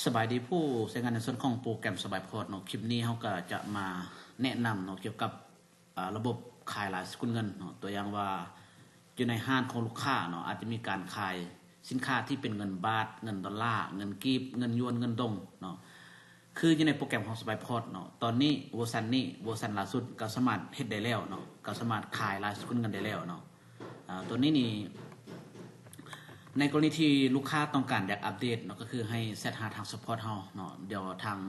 ສະບາຍດີຜູ້ໃຊ້ງານໃນສ່ວນຂອງໂປຣແກຣມສະບາຍພອດເນາະ. ຄລິບນີ້ເຮົາກໍຈະມາແນະນຳເນາະ ກ່ຽວກັບ ອາ ລະບົບຂາຍລາຍສະກຸນເງິນເນາະ. ຕົວຢ່າງວ່າ ຢູ່ໃນຮ້ານຂອງລູກຄ້າເນາະ ອາດຈະມີການຂາຍສິນຄ້າທີ່ເປັນເງິນບາດ, ເງິນດອນລາ, ເງິນກີບ, ເງິນຢວນ, ເງິນດົງເນາະ. ຄືຢູ່ໃນໂປຣແກຣມຂອງສະບາຍພອດເນາະ ຕອນນີ້ເວີຊັນນີ້ ເວີຊັນລ່າສຸດ ກໍສາມາດເຮັດໄດ້ແລ້ວເນາະ, ກໍສາມາດຂາຍລາຍສະກຸນເງິນໄດ້ແລ້ວເນາະ. ອາ ຕົວນີ້ນີ້ ໃນກໍລະນີທີ່ລູກຄ້າຕ້ອງການຢາກອັບເດດເນາະ ກໍຄືໃຫ້ແຊັດຫາທາງຊັບພອດເຮົາເນາະ. ດຽວທາງ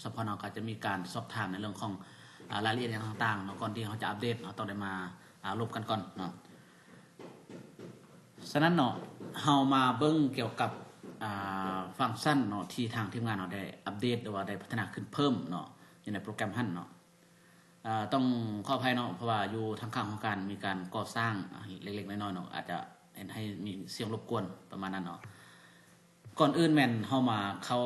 ຊັບພອດເຮົາກໍຈະມີການສອບຖາມໃນເລື່ອງຂອງ ອາ ລາຍລະອຽດຫຍັງຕ່າງໆເນາະ. ກ່ອນທີ່ເຮົາຈະອັບເດດ ເຮົາຕ້ອງໄດ້ມາ ອາ ລົມກັນກ່ອນເນາະ. ສະນັ້ນເນາະ ເຮົາມາເບິ່ງກ່ຽວກັບ ອາ ຟັງຊັນເນາະ ທີ່ທາງທີມງານເຮົາໄດ້ອັບເດດ ຫຼືວ່າໄດ້ພັດທະນາຂຶ້ນເພີ່ມເນາະ ຢູ່ໃນໂປຣແກຣມຫັ້ນເນາະ. ອາ ຕ້ອງຂໍອະໄພເນາະ ເພາະວ່າຢູ່ທາງຂ້າງຫ້ອງການມີການກໍ່ສ້າງ ອາ ເລັກໆນ້ອຍໆເນາະ ອາດຈະເຮັດໃຫ້ມີສຽງລົບກວນປະມານນັ້ນເນາະ. ກ່ອນອື່ນແມ່ນເຮົາມາເຂົ້າ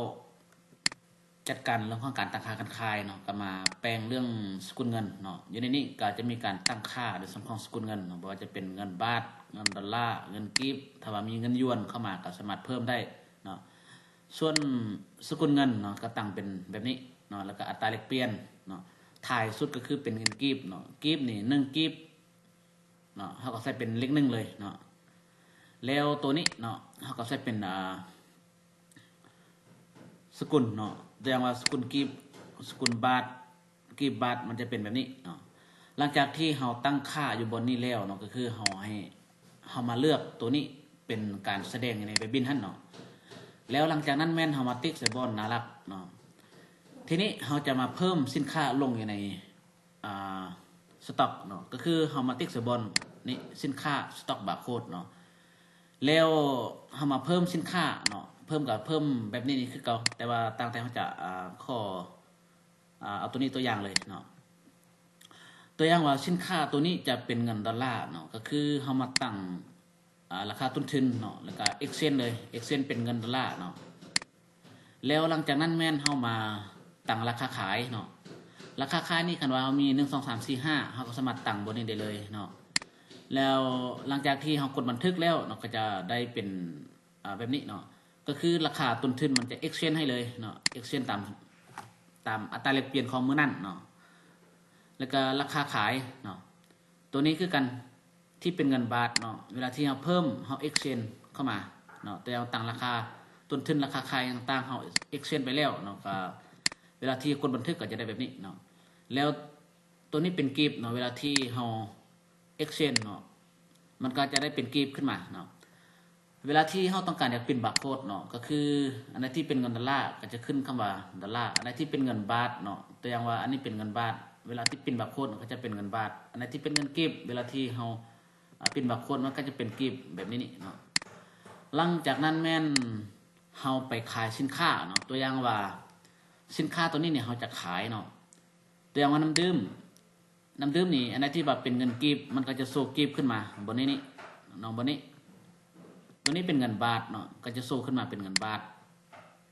ຈັດການເລື່ອງຂອງການຕັ້ງຄ່າການຂາຍເນາະ, ກໍມາແປງເລື່ອງສະກຸນເງິນເນາະ. ຢູ່ໃນນີ້ກໍຈະມີການຕັ້ງຄ່າໃນສ່ວນຂອງສະກຸນເງິນເນາະ, ບໍ່ວ່າຈະເປັນເງິນບາດ, ເງິນດອນລາ, ເງິນກີບ, ຖ້າວ່າມີເງິນຢວນເຂົ້າມາກໍສາມາດເພີ່ມໄດ້ເນາະ. ສ່ວນສະກຸນເງິນເນາະ ກໍຕັ້ງເປັນແບບນີ້ເນາະ, ແລ້ວກໍອັດຕາແລກປ່ຽນເນາະ, ທ້າຍສຸດກໍຄືເປັນເງິນກີບເນາະ. ກີບນີ້ ໜຶ່ງກີບເນາະ ເຮົາກໍໃສ່ເປັນເລກໜຶ່ງເລີຍເນາະ. ແລ້ວໂຕນີ້ເນາະ ເຮົາກໍໃສ່ເປັນ ອາ ສະກຸນເນາະ, ຕົວຢ່າງວ່າສະກຸນກີບ, ສະກຸນບາດ, ກີບບາດ ມັນຈະເປັນແບບນີ້ເນາະ. ຫຼັງຈາກທີ່ເຮົາຕັ້ງຄ່າຢູ່ບ່ອນນີ້ແລ້ວເນາະ ກໍຄືເຮົາໃຫ້ ເຮົາມາເລືອກໂຕນີ້ເປັນການສະແດງຢູ່ໃນໃບບິນຫັ້ນເນາະ. ແລ້ວຫຼັງຈາກນັ້ນແມ່ນເຮົາມາຕິກໃສ່ບ່ອນໜ້າຫຼັກເນາະ. ທີນີ້ເຮົາຈະມາເພີ່ມສິນຄ້າລົງຢູ່ໃນ ອາ ສະຕັອກເນາະ, ກໍຄືເຮົາມາຕິກໃສ່ບ່ອນນີ້ ສິນຄ້າສະຕັອກບາໂຄດເນາະ. ແລ້ວເຮົາມາເພີ່ມສິນຄ້າເນາະ, ເພີ່ມກໍເພີ່ມແບບນີ້ນີ້ຄືເກົ່າ, ແຕ່ວ່າຕ່າງແຕ່ເຮົາຈະ ອາ ຂໍ ອາ ເອົາໂຕນີ້ຕົວຢ່າງເລີຍເນາະ. ຕົວຢ່າງວ່າສິນຄ້າໂຕນີ້ຈະເປັນເງິນດອນລາເນາະ, ກໍຄືເຮົາມາຕັ້ງ ອາ ລາຄາຕົ້ນທຶນເນາະ, ແລ້ວກໍ exchange ເລີຍ, exchange ເປັນເງິນດອນລາເນາະ. ແລ້ວຫຼັງຈາກນັ້ນແມ່ນເຮົາມາຕັ້ງລາຄາຂາຍເນາະ. ລາຄາຂາຍນີ້ ຄັນວ່າເຮົາມີ ໜຶ່ງ ສອງ ສາມ ສີ່ ຫ້າ ເຮົາກໍສາມາດຕັ້ງບ່ອນນີ້ໄດ້ເລີຍເນາະ. ແລ້ວຫຼັງຈາກທີ່ເຮົາກົດບັນທຶກແລ້ວເນາະ ກໍຈະໄດ້ເປັນ ອາ ແບບນີ້ເນາະ, ກໍຄືລາຄາຕົ້ນທຶນມັນຈະ exchange ໃຫ້ເລີຍເນາະ, exchange ຕາມ ຕາມອັດຕາແລກປ່ຽນຂອງມື້ນັ້ນເນາະ. ແລ້ວກໍລາຄາຂາຍເນາະ ໂຕນີ້ຄືກັນ ທີ່ເປັນເງິນບາດເນາະ, ເວລາທີ່ເຮົາເພີ່ມ ເຮົາ exchange ເຂົ້າມາເນາະ, ແຕ່ເຮົາຕັ້ງລາຄາຕົ້ນທຶນ ລາຄາຂາຍຕ່າງໆ ເຮົາ exchange ໄປແລ້ວເນາະ, ກໍເວລາທີ່ກົດບັນທຶກກໍຈະໄດ້ແບບນີ້ເນາະ. ແລ້ວໂຕນີ້ເປັນກີບເນາະ, ເວລາທີ່ເຮົາ exchange ເນາະ ມັນກໍຈະໄດ້ເປັນກີບຂຶ້ນມາເນາະ. ເວລາທີ່ເຮົາຕ້ອງການຢາກປຣິ້ນບາໂຄດເນາະ ກໍຄືອັນໃດທີ່ເປັນເງິນດອນລາກໍຈະຂຶ້ນຄຳວ່າດອນລາ, ອັນໃດທີ່ເປັນເງິນບາດເນາະ, ຕົວຢ່າງວ່າອັນນີ້ເປັນເງິນບາດ, ເວລາທີ່ປຣິ້ນບາໂຄດກໍຈະເປັນເງິນບາດ, ອັນໃດທີ່ເປັນເງິນກີບ ເວລາທີ່ເຮົາ ອາ ປຣິ້ນບາໂຄດມັນກໍຈະເປັນກີບແບບນີ້ນີ້ເນາະ. ຫຼັງຈາກນັ້ນແມ່ນເຮົາໄປຂາຍສິນຄ້າເນາະ, ຕົວຢ່າງວ່າສິນຄ້າໂຕນີ້ນີ້ເຮົາຈະຂາຍເນາະ, ຕົວຢ່າງວ່ານ້ຳດື່ມ ນ້ຳດື່ມນີ້ ອັນໃດທີ່ວ່າເປັນເງິນກີບ ມັນກໍຈະໂຊກີບຂຶ້ນມາບ່ອນນີ້ນີ້ເນາະ, ບ່ອນນີ້. ຕົວນີ້ເປັນເງິນບາດເນາະ ກໍຈະໂຊຂຶ້ນມາເປັນເງິນບາດ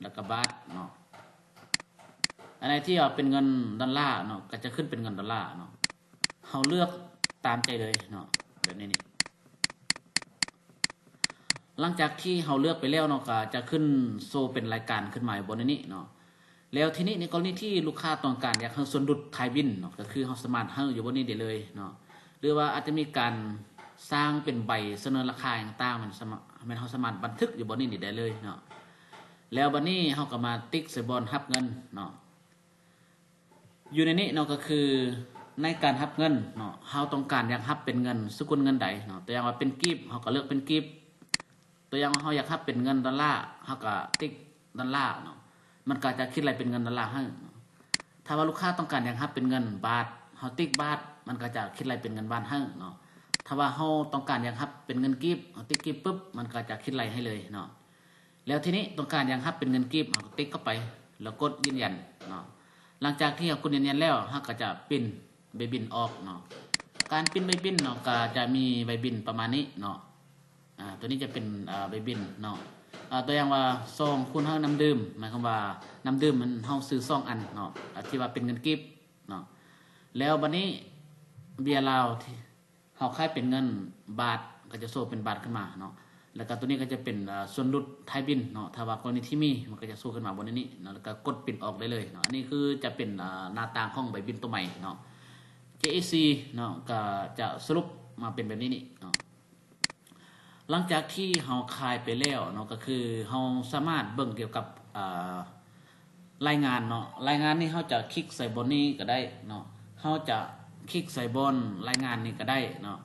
ແລ້ວກໍບາດເນາະ. ອັນໃດທີ່ວ່າເປັນເງິນດອນລາເນາະ ກໍຈະຂຶ້ນເປັນເງິນດອນລາເນາະ. ເຮົາເລືອກຕາມໃຈເລີຍເນາະ ແບບນີ້ນີ້. ຫຼັງຈາກທີ່ເຮົາເລືອກໄປແລ້ວເນາະ ກໍຈະຂຶ້ນໂຊເປັນລາຍການຂຶ້ນມາຢູ່ບ່ອນນີ້ນີ້ເນາະ. ແລ້ວທີນີ້ໃນກໍລະນີທີ່ລູກຄ້າຕ້ອງການຢາກໃຫ້ສ່ວນຫຼຸດທ້າຍບິນເນາະ ກໍຄືເຮົາສາມາດໃຫ້ຢູ່ບ່ອນນີ້ໄດ້ເລີຍເນາະ ຫຼືວ່າອາດຈະມີການສ້າງເປັນໃບສະເໜີລາຄາຫຍັງຕ່າງໆ ແມ່ນສາມາດ ແມ່ນເຮົາສາມາດບັນທຶກຢູ່ບ່ອນນີ້ນີ້ໄດ້ເລີຍເນາະ. ແລ້ວບັດນີ້ເຮົາກໍມາຕິກໃສ່ບ່ອນຮັບເງິນເນາະ. ຢູ່ໃນນີ້ເນາະ ກໍຄືໃນການຮັບເງິນເນາະ ເຮົາຕ້ອງການຢາກຮັບເປັນເງິນສະກຸນເງິນໃດເນາະ, ຕົວຢ່າງວ່າເປັນກີບ ເຮົາກໍເລືອກເປັນກີບ, ຕົວຢ່າງວ່າເຮົາຢາກຮັບເປັນເງິນດອນລາ ເຮົາກໍຕິກດອນລາເນາະ, ມັນກໍຈະຄິດໄລ່ເປັນເງິນດອນລາໃຫ້ເນາະ. ຖ້າວ່າລູກຄ້າຕ້ອງການຢາກຮັບເປັນເງິນບາດ ເຮົາຕິກບາດ ມັນກໍຈະຄິດໄລ່ເປັນເງິນບາດໃຫ້ເນາະ. ຖ້າວ່າເຮົາຕ້ອງການຢາກຮັບເປັນເງິນກີບ ເຮົາຕິກກີບປຶບ ມັນກໍຈະຄິດໄລ່ໃຫ້ເລີຍເນາະ. ແລ້ວທີນີ້ຕ້ອງການຢາກຮັບເປັນເງິນກີບ ເຮົາກໍຕິກເຂົ້າໄປ ແລ້ວກົດຢືນຢັນເນາະ. ຫຼັງຈາກທີ່ເຮົາກົດຢືນຢັນແລ້ວ ເຮົາກໍຈະປິ່ນໃບບິນອອກເນາະ. ການປິ່ນໃບບິນເນາະ ກໍຈະມີໃບບິນປະມານນີ້ເນາະ. ອາ ຕົວນີ້ຈະເປັນ ອາ ໃບບິນເນາະ. ອາ ຕົວຢ່າງວ່າ ສອງ ຄູນໃຫ້ນ້ຳດື່ມ ໝາຍຄວາມວ່ານ້ຳດື່ມມັນ ເຮົາຊື້ສອງອັນເນາະ ອາ ທີ່ວ່າເປັນເງິນກີບເນາະ. ແລ້ວບັດນີ້ເບຍລາວທີ່ ເຮົາຂາຍເປັນເງິນບາດ ກໍຈະໂຊເປັນບາດຂຶ້ນມາເນາະ. ແລ້ວກໍຕົວນີ້ກໍຈະເປັນ ເອີ ສ່ວນຫຼຸດທ້າຍບິນເນາະ. ຖ້າວ່າກໍລະນີທີ່ມີ ມັນກໍຈະໂຊຂຶ້ນມາບ່ອນນີ້ເນາະ ແລ້ວກໍກົດປິ່ນອອກໄດ້ເລີຍເນາະ. ອັນນີ້ຄືຈະເປັນ ເອີ ໜ້າຕ່າງຂອງໃບບິນຕົວໃໝ່ເນາະ ເຈ ເອ ຊີ ເນາະ ກໍຈະສະຫຼຸບມາເປັນແບບນີ້ນີ້ເນາະ. ຫຼັງຈາກທີ່ເຮົາຂາຍໄປແລ້ວເນາະ ກໍຄືເຮົາສາມາດເບິ່ງກ່ຽວກັບ ເອີ ລາຍງານເນາະ. ລາຍງານນີ້ເຮົາຈະຄລິກໃສ່ບ່ອນນີ້ກໍໄດ້ເນາະ, ເຮົາຈະຄລິກໃສ່ບ່ອນລາຍງານນີ້ກໍໄດ້ເນາະ.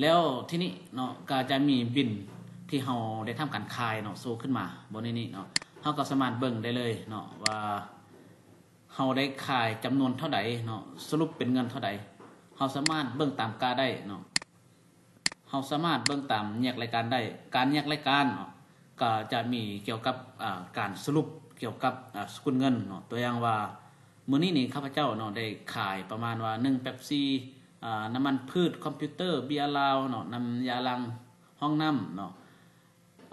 ແລ້ວທີນີ້ເນາະ ກໍຈະມີບິນທີ່ເຮົາໄດ້ທຳການຂາຍເນາະ ໂຊຂຶ້ນມາບ່ອນນີ້ນີ້ເນາະ. ເຮົາກໍສາມາດເບິ່ງໄດ້ເລີຍເນາະວ່າ ເຮົາໄດ້ຂາຍຈຳນວນເທົ່າໃດເນາະ, ສະຫຼຸບເປັນເງິນເທົ່າໃດ, ເຮົາສາມາດເບິ່ງຕາມກາໄດ້ເນາະ, ເຮົາສາມາດເບິ່ງຕາມແຍກລາຍການໄດ້. ການແຍກລາຍການເນາະ ກໍຈະມີກ່ຽວກັບ ອາ ການສະຫຼຸບກ່ຽວກັບ ອາ ສະກຸນເງິນເນາະ. ຕົວຢ່າງວ່າ ມື້ນີ້ນີ້ຂ້າພະເຈົ້າເນາະ ໄດ້ຂາຍປະມານວ່າ ໜຶ່ງ ເປັບຊີ, ອາ ນ້ຳມັນພືດ, ຄອມພິວເຕີ, ເບຍລາວເນາະ, ນ້ຳຢາລ້າງຫ້ອງນ້ຳເນາະ,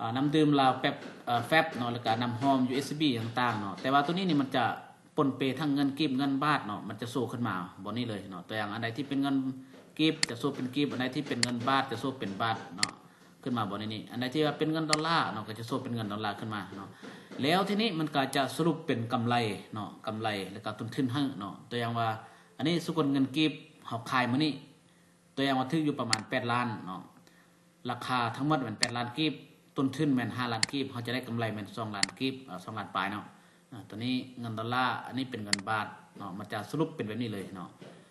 ອາ ນ້ຳດື່ມລາວແປັບ ເອີ ແຟັບເນາະ ແລ້ວກະນ້ຳຫອມ ຢູເອສບີ ຕ່າງໆເນາະ. ແຕ່ວ່າໂຕນີ້ນີ້ມັນຈະປົນເປທັງເງິນກີບ ເງິນບາດເນາະ, ມັນຈະໂຊຂຶ້ນມາບ່ອນນີ້ເລີຍເນາະ. ຕົວຢ່າງ ອັນໃດທີ່ເປັນເງິນກີບຈະໂຊເປັນກີບ, ອັນໃດທີ່ເປັນເງິນບາດຈະໂຊເປັນບາດເນາະ ຂຶ້ນມາບ່ອນນີ້ນີ້. ອັນໃດທີ່ວ່າເປັນເງິນດອນລາເນາະ ກໍຈະໂຊເປັນເງິນດອນລາຂຶ້ນມາເນາະ. ແລ້ວທີນີ້ມັນກໍຈະສະຫຼຸບເປັນກຳໄລເນາະ, ກຳໄລ ແລ້ວກໍຕົ້ນທຶນໃຫ້ເນາະ. ຕົວຢ່າງວ່າ ອັນນີ້ສະກຸນເງິນກີບເຮົາຂາຍມື້ນີ້ ຕົວຢ່າງວ່າຖືກຢູ່ປະມານແປດລ້ານເນາະ, ລາຄາທັງໝົດແມ່ນແປດລ້ານກີບ, ຕົ້ນທຶນແມ່ນຫ້າລ້ານກີບ, ເຮົາຈະໄດ້ກຳໄລແມ່ນສອງລ້ານກີບ, ເອີ ສອງລ້ານປາຍເນາະ. ອາ ຕົວນີ້ເງິນດອນລາ, ອັນນີ້ເປັນເງິນບາດເນາະ, ມັນຈະສະຫຼຸບເປັນແບບນີ້ເລີຍເນາະ.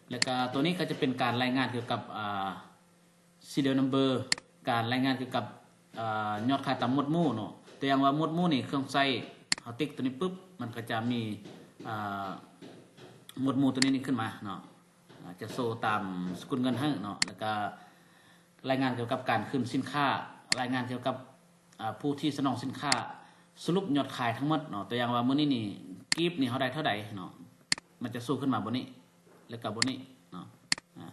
ແລ້ວກະຕົວນີ້ກໍຈະເປັນການລາຍງານກ່ຽວກັບ ອາ serial number ການລາຍງານກ່ຽວກັບ ອາ ຍອດຂາຍຕາມໝວດໝູ່ເນາະ. ຕົວຢ່າງວ່າໝວດໝູ່ນີ້ ເຄື່ອງໃຊ້ ເຮົາຕິກຕົວນີ້ປຶບ ມັນກໍຈະມີ ອາ ໝວດໝູ່ຕົວນີ້ນີ້ຂຶ້ນມາເນາະ, ອາ ຈະໂຊຕາມສະກຸນເງິນໃຫ້ເນາະ. ແລ້ວກະລາຍງານກ່ຽວກັບການຄືນສິນຄ້າ, ລາຍງານກ່ຽວກັບ ອາ ຜູ້ທີ່ສະໜອງສິນຄ້າ, ສະຫຼຸບຍອດຂາຍທັງໝົດເນາະ. ຕົວຢ່າງວ່າມື້ນີ້ນີ້ ກີບນີ້ເຮົາໄດ້ເທົ່າໃດເນາະ, ມັນຈະໂຊຂຶ້ນມາບ່ອນນີ້ ແລ້ວກໍບ່ອນນີ້ເນາະ. ອາ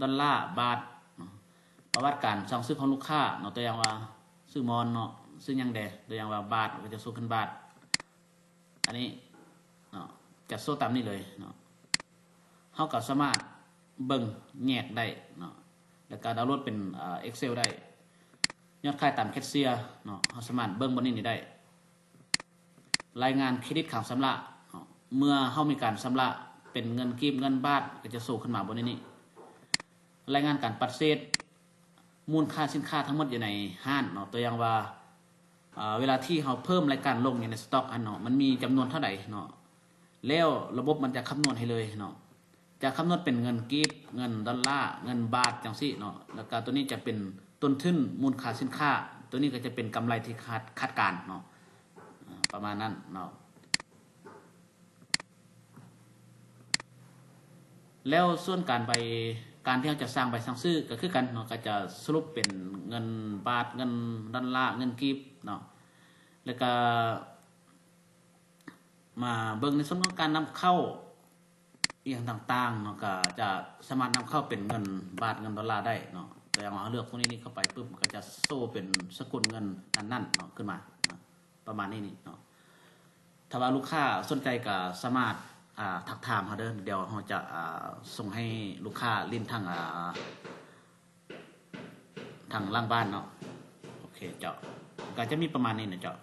ດອນລາ, ບາດເນາະ, ປະຫວັດການສັ່ງຊື້ຂອງລູກຄ້າເນາະ, ຕົວຢ່າງວ່າຊື້ໝອນເນາະ, ຊື້ຫຍັງແດ່, ຕົວຢ່າງວ່າບາດ ກໍຈະໂຊຂຶ້ນບາດ. ອັນນີ້ເນາະ ຈະໂຊຕາມນີ້ເລີຍເນາະ. ເຮົາກໍສາມາດເບິ່ງແຍກໄດ້ເນາະ, ແລ້ວກໍດາວໂຫຼດເປັນ ເອີ Excel ໄດ້. ຍອດຂາຍຕາມແຄຊເຊຍເນາະ, ເຮົາສາມາດເບິ່ງບ່ອນນີ້ນີ້ໄດ້. ລາຍງານເຄຣດິດຄ້າງຊຳລະເນາະ, ເມື່ອເຮົາມີການຊຳລະເປັນເງິນກີບ ເງິນບາດ ກໍຈະໂຊຂຶ້ນມາບ່ອນນີ້ນີ້. ລາຍງານການປະຕິເສດ ມູນຄ່າສິນຄ້າທັງໝົດຢູ່ໃນຮ້ານເນາະ. ຕົວຢ່າງວ່າ ເອີ ເວລາທີ່ເຮົາເພີ່ມລາຍການລົງຢູ່ໃນສະຕັອກຫັ້ນເນາະ, ມັນມີຈຳນວນເທົ່າໃດເນາະ, ແລ້ວລະບົບມັນຈະຄຳນວນໃຫ້ເລີຍເນາະ. ຈະຄຳນວນເປັນເງິນກີບ, ເງິນດອນລາ, ເງິນບາດ ຈັ່ງຊີ້ເນາະ. ແລ້ວກະຕົວນີ້ຈະເປັນຕົ້ນທຶນມູນຄ່າສິນຄ້າ, ຕົວນີ້ກໍຈະເປັນກຳໄລທີ່ຄາດ ຄາດການເນາະ, ອາ ປະມານນັ້ນເນາະ. ແລ້ວສ່ວນການໃບ ການທີ່ເຮົາຈະສ້າງໃບສັ່ງຊື້ກໍຄືກັນເນາະ, ກໍຈະສະຫຼຸບເປັນເງິນບາດ, ເງິນດອນລາ, ເງິນກີບເນາະ. ແລ້ວກໍມາເບິ່ງໃນສ່ວນຂອງການນຳເຂົ້າອີ່ຫຍັງຕ່າງໆເນາະ, ກໍຈະສາມາດນຳເຂົ້າເປັນເງິນບາດ, ເງິນດອນລາໄດ້ເນາະ. ແຕ່ວ່າເຮົາເລືອກພວກນີ້ນີ້ເຂົ້າໄປປຶບ ມັນກໍຈະໂຊເປັນສະກຸນເງິນອັນນັ້ນເນາະ ຂຶ້ນມາເນາະ. ປະມານນີ້ນີ້ເນາະ. ຖ້າວ່າລູກຄ້າສົນໃຈກໍສາມາດ ອາ ທັກຖາມເຮົາເດີ, ດຽວເຮົາຈະ ອາ ສົ່ງໃຫ້ລູກຄ້າຫຼິ້ນທາງ ອາ ທາງຫຼັງບ້ານເນາະ. ໂອເຄເຈົ້າ, ກໍຈະມີປະມານນີ້ນະເຈົ້າ.